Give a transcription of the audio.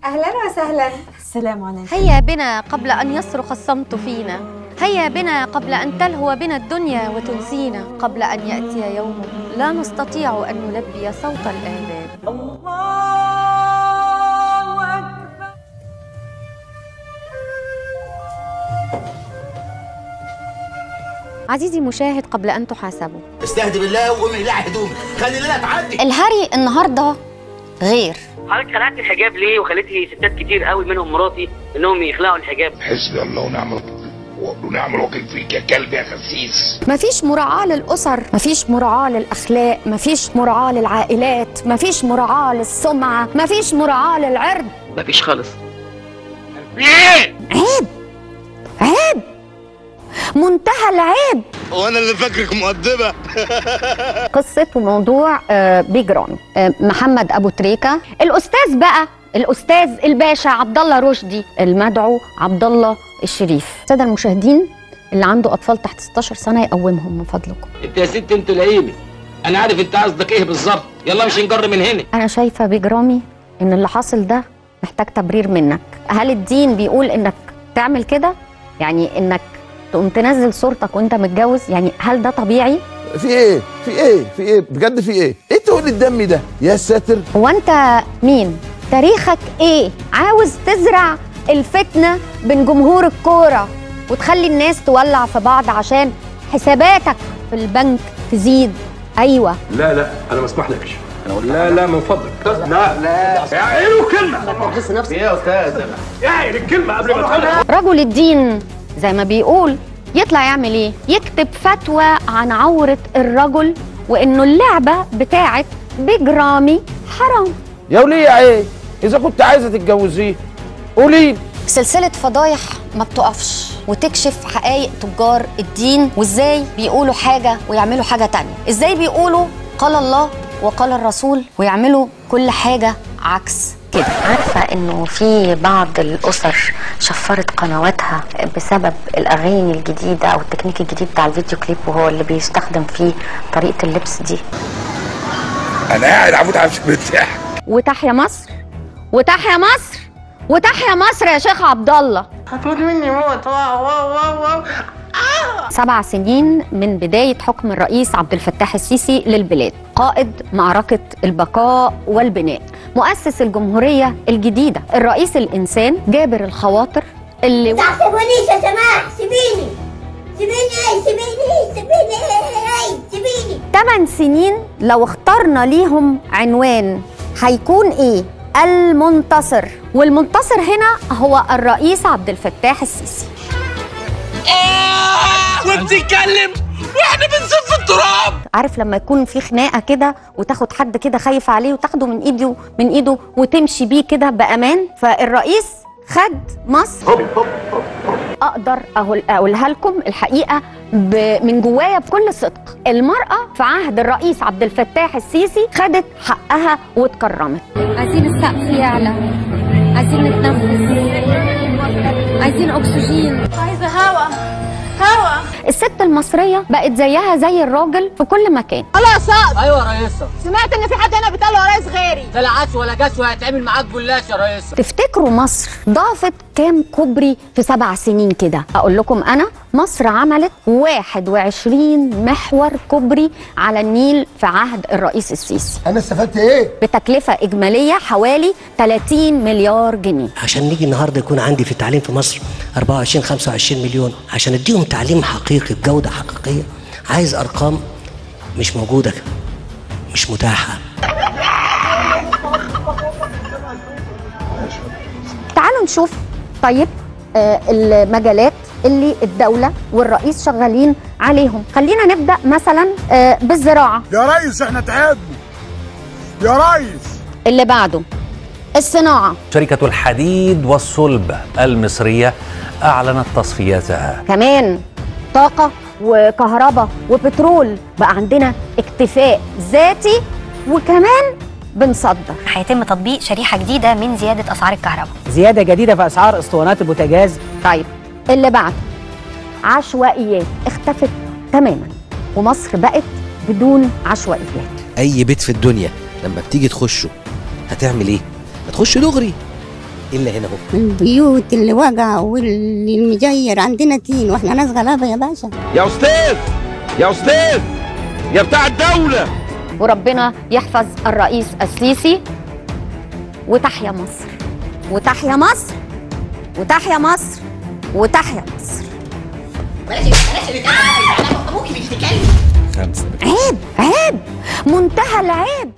اهلا وسهلا. السلام عليكم. هيا بنا قبل ان يصرخ الصمت فينا، هيا بنا قبل ان تلهو بنا الدنيا وتنسينا، قبل ان ياتي يوم لا نستطيع ان نلبي صوت الاذان. الله اكبر. عزيزي المشاهد، قبل ان تحاسبوا استهدي بالله وقومي اقلعي هدومك، خلي الليلة تعدي. الهري النهارده غير. حضرتك خلعتي الحجاب ليه وخليتي ستات كتير قوي منهم مراتي انهم يخلعوا الحجاب؟ حسبي الله ونعم الوكيل فيك يا كلب يا خسيس. مفيش مراعاة للأسر، مفيش مراعاة للأخلاق، مفيش مراعاة للعائلات، مفيش مراعاة للسمعة، مفيش مراعاة للعرض، مفيش خالص. عيب عيب، منتهى العيب. وانا اللي فاكرك مؤدبة. قصة وموضوع بيج رامي، محمد ابو تريكه، الاستاذ بقى الاستاذ الباشا عبد الله رشدي، المدعو عبد الله الشريف. السادة المشاهدين اللي عنده اطفال تحت 16 سنة يقومهم من فضلكم. انت يا ست انت لئيمه، انا عارف انت قصدك ايه بالظبط، يلا مش نجر من هنا. انا شايفه بيج رامي ان اللي حاصل ده محتاج تبرير منك. هل الدين بيقول انك تعمل كده؟ يعني انك تقوم تنزل صورتك وانت متجوز، يعني هل ده طبيعي؟ في ايه؟ في ايه؟ في ايه؟ بجد في ايه؟ ايه تقول الدم ده؟ يا ساتر. هو انت مين؟ تاريخك ايه؟ عاوز تزرع الفتنة بين جمهور الكورة وتخلي الناس تولع في بعض عشان حساباتك في البنك تزيد. ايوه. لا لا انا ما اسمحلكش. لا لا من فضلك. لا لا اعينوا كلمة. نفسك ايه يا استاذ؟ اعين الكلمة قبل ما تقولها. رجل الدين زي ما بيقول يطلع يعمل ايه؟ يكتب فتوى عن عورة الرجل وانه اللعبة بتاعت بيج رامي حرام. يا وليه ايه؟ اذا كنت عايزة تتجوزيه قولي. سلسلة فضايح ما بتقفش وتكشف حقائق تجار الدين، وازاي بيقولوا حاجة ويعملوا حاجة تانية، ازاي بيقولوا قال الله وقال الرسول ويعملوا كل حاجة عكس كده. عارفة انه في بعض الاسر شفرت قنواتها بسبب الاغاني الجديدة او التكنيك الجديد بتاع الفيديو كليب، وهو اللي بيستخدم فيه طريقة اللبس دي. انا قاعد عمود على مرتاح. وتحيا مصر، وتحيا مصر، وتحيا مصر يا شيخ عبد الله. هتموت مني موت. واو واو واو واو. 7 سنين من بداية حكم الرئيس عبد الفتاح السيسي للبلاد، قائد معركة البقاء والبناء، مؤسس الجمهورية الجديدة، الرئيس الإنسان جابر الخواطر اللي ما تعصبونيش يا سماح، سيبيني سيبيني سيبيني سيبيني سيبيني. 8 سنين لو اخترنا ليهم عنوان هيكون ايه؟ المنتصر. والمنتصر هنا هو الرئيس عبد الفتاح السيسي. وبتتكلم واحنا بنزف في التراب. عارف لما يكون في خناقه كده وتاخد حد كده خايف عليه وتاخده من ايده وتمشي بيه كده بامان، فالرئيس خد مصر. اقدر اقولها لكم الحقيقة من جوايا بكل صدق، المراة في عهد الرئيس عبد الفتاح السيسي خدت حقها واتكرمت. عايزين السقف يعلى، عايزين نتنفس، عايزين اكسجين، عايزه هوا هوا. الست المصرية بقت زيها زي الراجل في كل مكان. خلاص. ايوه يا ريسه، سمعت ان في حد هنا بيتقال له ريس غيري. لا عدس ولا جس وهيتعمل معاك جلاش يا ريسه. تفتكروا مصر ضافت كام كوبري في 7 سنين كده؟ اقول لكم انا، مصر عملت 21 محور كوبري على النيل في عهد الرئيس السيسي. انا استفدت ايه؟ بتكلفه اجمالية حوالي 30 مليار جنيه. عشان نيجي النهارده يكون عندي في التعليم في مصر 24 25 مليون، عشان اديهم تعليم حقيقي بجوده حقيقية، عايز ارقام مش موجودة، مش متاحة. تعالوا نشوف طيب المجالات اللي الدولة والرئيس شغالين عليهم. خلينا نبدأ مثلا بالزراعة. يا ريس احنا تعبنا يا ريس. اللي بعده الصناعة. شركة الحديد والصلب المصرية أعلنت تصفيتها. كمان طاقة وكهرباء وبترول، بقى عندنا اكتفاء ذاتي وكمان بنصدر. هيتم تطبيق شريحة جديدة من زيادة أسعار الكهرباء. زيادة جديدة في أسعار اسطوانات البوتاجاز. طيب اللي بعده عشوائيات اختفت تماما، ومصر بقت بدون عشوائيات. أي بيت في الدنيا لما بتيجي تخشه هتعمل إيه؟ هتخش دغري، الا هنا اهو. البيوت اللي وجع واللي المجير عندنا تين، واحنا ناس غلابة يا باشا. يا استاذ، يا استاذ، يا بتاع الدولة. وربنا يحفظ الرئيس السيسي، وتحيا مصر، وتحيا مصر، وتحيا مصر، وتحيا مصر. بلاش بلاش اللي ابوكي بيشتكي. عيب، عيب، منتهى العيب.